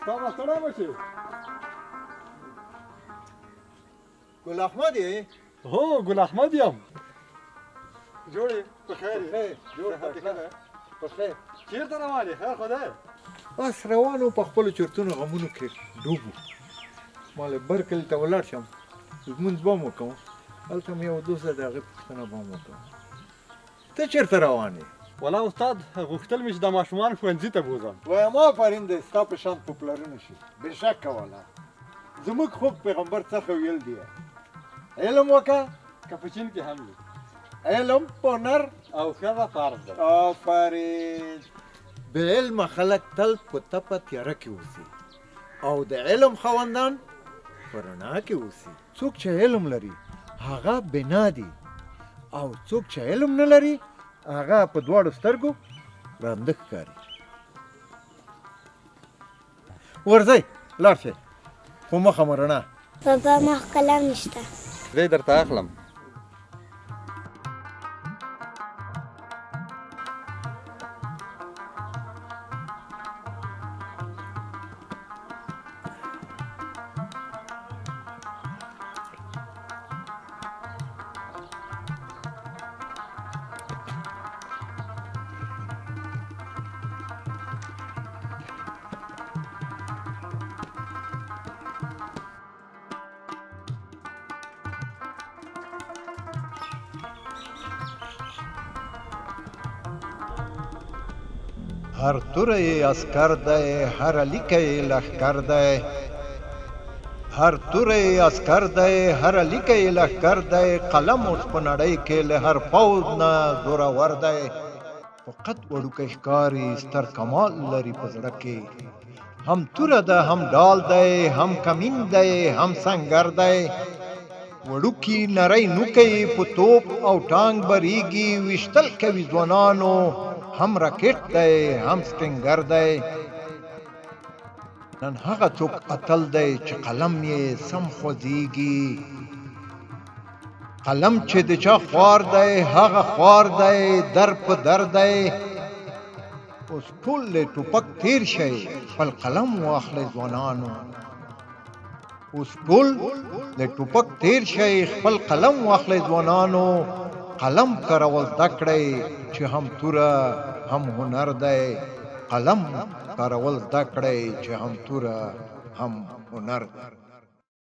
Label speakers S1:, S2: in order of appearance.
S1: استاد ستړی مه شې.
S2: ګل احمد یې؟
S1: هو، ګل احمد یم. جوړ یې؟ په خیر یې؟
S2: جوړ
S1: صحت دې ښه دی؟
S2: په خیر.
S1: چېرته روان یې؟ خیر خو دی؟
S2: بس روان و، په خپلو چرتونو غمونو کې ډوب و. ما له بر کلي ته ولاړ شم، لمونځ به هم وکړم، هلته مې یو دوست دی، د هغې پوښتنه به هم وکړم. ته چېرته روان یې؟
S1: ولا استاد، غوښتل مې چې دا ماشومان ښوونځي ته بوځم.
S2: وایم آفرین دی، ستا په شان په پلرونو شي. بېشکه والا، زموږ خوږ پیغمبر څخه ویل دي، علم وکړه
S1: که په چین کې هم وي،
S2: علم په نر
S1: او ښځه فرض دی.
S2: آفرین. بې علمه خلک تل په تپه تیاره کې اوسي او د علم خاوندان په رڼا کې اوسي. څوک چې علم لري هغه بنا دي، او څوک چې علم نه لري هغه په دواړو سترګو ړانده ښکاري. ورځئ لاړ شئ، خو مخه مو رڼا.
S3: بابا، ما خو قلم نشته.
S1: زه یې درته اخلم.
S2: هر توره یې عسکر دی، هره لیکه یې لښکر دی. هر توره یې عسکر دی، هره لیکه یې لښکر دی. قلم اوس په نړۍ کې له هر پوځ نه زورور دی. فقط وړوکی ښکاري، ستر کمال لري په زړه کې. هم توره ده، هم ډال دی، هم کمین دی، هم سنګر دی. وړوکی نری نوکی په توپ او ټانګ بریږي، ویشتل کوي ځوانانو، هم راکټ دی، هم سټنګر دی. نن هغه څوک اتل دی چې قلم یې سم خوځیږي. قلم چې د چا خوار دی، هغه خوار دی، در په در دی. اوس ټول له ټوپک تیر شئ، خپل قلم واخلئ ځوانانو. اوس ټول له ټوپک تیر شئ، خپل قلم واخلئ ځوانانو. قلم کارول زده کړئ چې هم توره هم هنر دی. قلم کارول زده کړئ چې هم توره هم هنر دی.